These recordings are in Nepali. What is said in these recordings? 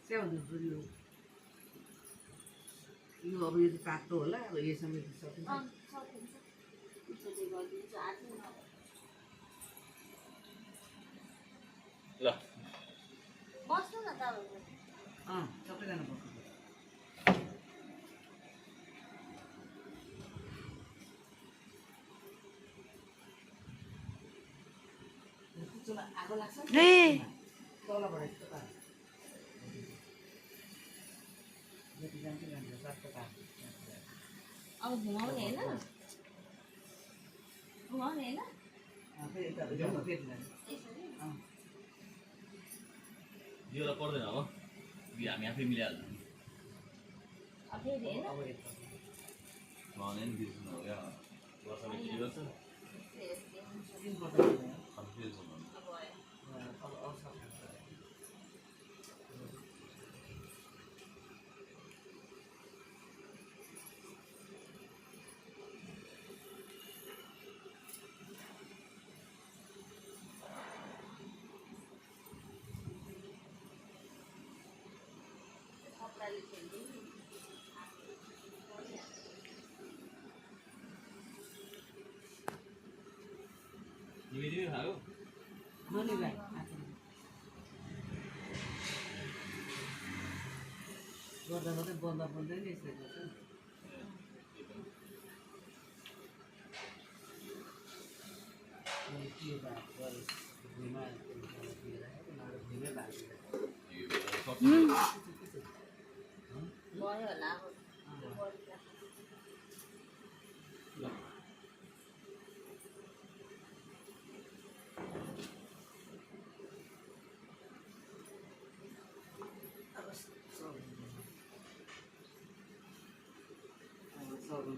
स्याउनु यो अब यो काट्नु होला अब यसमा सकिन्छ ल बस्नु न त सबैजना बस्नु आगो लाग्छ तलबाट यस्तो पार जति जान्छ जान्छ सातको पार अब घुमाउने होइन घुमाउने होइन फेरि यता जाउँ फेरि जान्छ योलाई पर्दैन हो हामी आफै मिलाइहाल्छ फेरि होइन अब यता भने नि बिर्सिनु हो क्या वर्षमा के गर्छ दिनुपर्छ कन्फ्युज हुनु अब अवसर तिमी खायो ननिलाई गर्दा गर्दै बन्दा बन्दै नै यसले गर्छ के भएको भुइँमा भुइँमै भएको भयो होला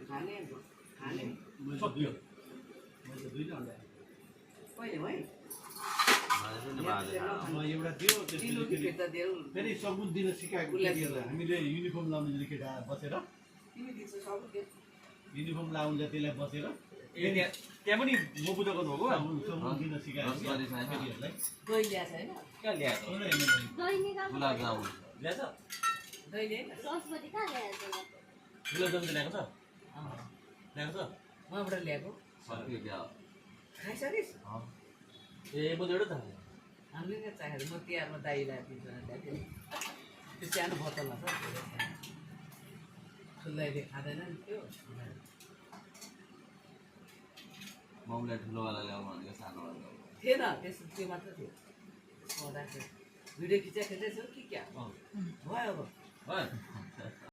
खाने खाने सक्यो मैले दुईटा अन्डा कहिले है एउटा दियो फेरि सगुन दिन सिकाएको हामीले युनिफर्म लाउनु जाने केटा बसेर युनिफर्म लाउनु त्यसलाई बसेर त्यहाँ पनि म बुझा गर्नुभएको सगुन दिन सिकाएको केटीहरूलाई दही ल्याएको छैन कहाँ ल्याएको गुलाब जामुन ल्याएछ दही ल्याएन सरस्वती कहाँ ल्याएर गुलाब जामुन ल्याएको छ ल्याएको छ उहाँबाट ल्याएको सक्यो क्या खाइसकिस् ए म त एउटा त हामीले नै चाहेको म तिहारमा दाइलाई दिन्छु ल्याएको त्यो सानो बोतलमा छ ठुलोले खाँदैन नि त्यो मम्मीलाई ठुलोवाला ल्याउनु भनेको सानोवाला थिएन त्यस त्यो मात्र थियो भिडियो खिचा खेल्दैछौ कि क्या भयो अब भयो